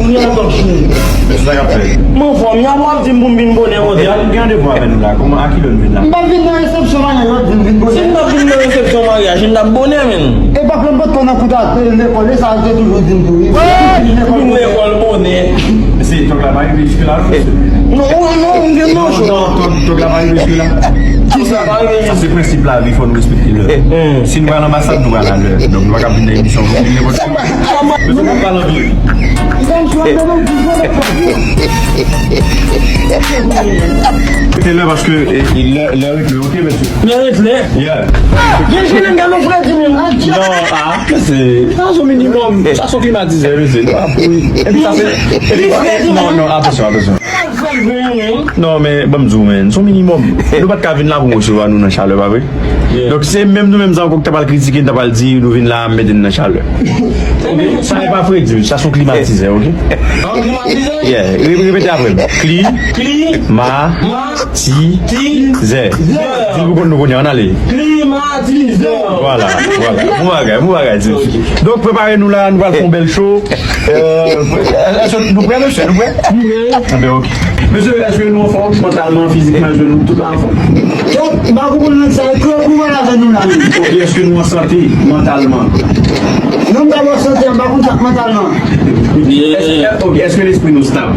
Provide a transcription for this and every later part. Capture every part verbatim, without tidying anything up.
Kounye a talk show. Men se sa k ap fèt. M anfòm, y ap w ap di m pou m vin bonè kote a. Gen randevou avè nou la. Kòman, a ki lè nou vin la? M p ap vin nan resepsyon maryaj, w ap di m vin bonè. Si m t ap vin nan resepsyon maryaj, m t ap bonè, menm. E pa pran pòt nan kout a lekòl, e sa yo te toujou di m tou, wi. Vin lekòl bonè. Se tòg la pa rive jiske la, non, mesye. Non, non, non, m gen non, non, non, tòg, tòg la pa rive jiske la. Kisa? Sa se prensip lavi, fò nou respekte lè. Si nou pral anbasad, nou pral a lè. Donk, nou pa ka vin nan emisyon pou vin nenpòt ki. Mesye, pa pale anpil. Se lè paske, e, e, lè, lè regle, ok, mesye? Lè regle. Yeah. Gen jounen m ta nan fredi menm. Non, ah, mesye, sa se yon minimòm. Sa se yon klimatizè, mesye. Nou ap pouri. Epi sa se, epi, non, non, atansyon, atansyon. Non, men, ban m di w, men, se yon minimòm. Nou pa t ka vin la pou resevwa nou nan chalè, pa vre? Donk, se menm nou menm sa ankò ki ta pral kritike, ta pral di nou vin la, mete n nan chalè. Sa e pa fredi, sa se yon klimatizè, ok? An klimatizè? Yeah, re-, repete apre m. Kli. Kli. Ma. Ma. Ti. Ti. Zè. Zè. Di l pou konn nou kounye a, ann ale. Klimatizè. Vwala, vwala. Bon bagay, bon bagay, ti mesye. Donk, prepare nou la, nou pral fè yon bèl show. Euh, èske nou prè, mesye? Nou prè? Nou prè. Anben, ok. Mesye, èske nou anfòm mantalman, fizikman, èske nou tout la anfòm? Kèt, m pa konprann nèg sa, e kle pou wè avè nou la menm. Ok, èske nou an sante mantalman? Non, m pa bò sante, m pa konn sa k mantalman. Èske, ok, èske lespri nou stab?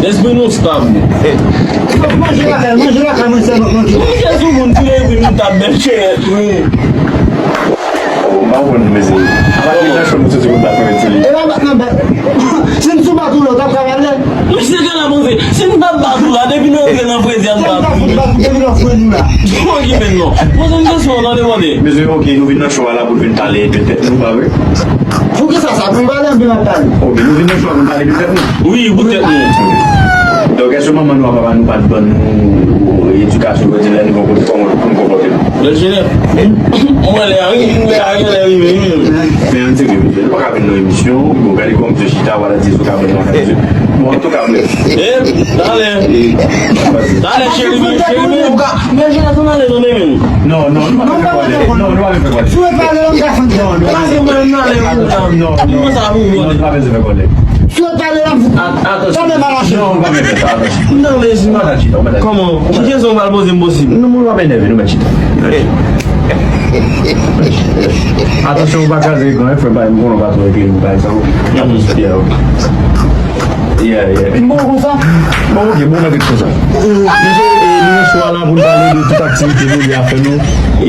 Lespri nou stab. Manje lakay, manje lakay mwen sèlman k manje. Manje sou moun ki lespri nou stab, bèl chè. Wi. Oh, m pa konprann, mesye. Apa gen nan chòm nou soti pou n bat mwen, mesye? E pa bat nan bat. Si n sou bat ou la, w t ap ka pale? Mesye, gen la panse. Si n t ap bat ou la, depi nou antre nan fredi a, n ap bat ou. Depi nan fredi nou la. Bon, ki menm non. Poze m kesyon, tande, tande. Mesye, ok, nou vin nan show a la pou n vin pale de tèt nou, pa vre? Poukisa sa? Pou n pale anpil, n ap pale. Ok, nou vin nan show a pou n pale de tèt nou. Wi, pou tèt nou. Donk, èske manman nou ak papa nou pa t ban nou edikasyon pou di lè nou gon kote kòman pou nou konpòte nou? Lè jenè. Mwen lè a, wi, lè a, gen lè rive, wi. Men ann serye, mesye. Nou pa ka vin nan emisyon, bon, gade kòman misye chita, w al di sou kabann nan, mesye. Bon, antouka, brèf. E, talè. Talè, cheri, men, cheri, men. Men, jenè, nou ale, nou ale, men. Non, non, nou pa fè kòlè. Non, nou pa fè kòlè. Si w pale, m ka fè kòlè. Pase mwen, m ale, non, non, non, nou pa bezwen fè kòlè. Si w pale, m... At-, atansyon. Sa menm pa mache. Non, nou pa bezwen fè sa, atansyon. Non, men si... Kòman? Ki kesyon w pral poze m posib? Non, moun pa enève, nou mèt chita. Atansyon, ou pa kraze ekran, frè, pa, m konnen w pa twò eklere, pa egzanp. Yeah, yeah. Bon, konsa? Bon, ok, bon, mèt ret konsa. Mesye, e, nou resevwa la pou n pale de tout aktivite nou, de afè nou. E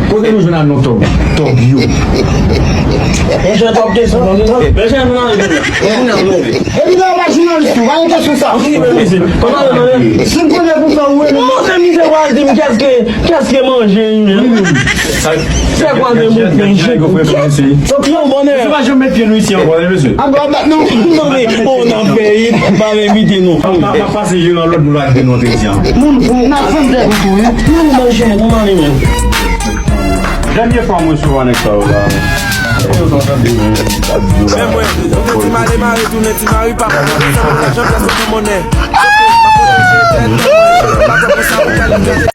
kote nou jwenn ak non tòg, tòg yo? Monchè, tòg te sa. Monchè, nou ale, nou ale. Epi nan, w pa jounalis tou, pa gen kesyon sa. Si m konnen pou fè ou, non, se misye w al di m kèske, kèske manje, wi, menm. Fè kwaze bout men. Donk, yon bonè. Mesye, pa janm met pye nou isi ankò, mesye. An, nou ap bat nou. Non, men, oh, n ap fè, pa envite nou. M ap, m ap pase jeran lòt boul ak de nou entèdyan. Moun fou, n ap fann tèt nou tou, wi. Moun manje, nou manje, men. Dènye fwa mwen sou anèk sa yo la. Men mwen, nou te di mare, mare, tounen ti mari, pa konn sa, pa janm plas nan monnè.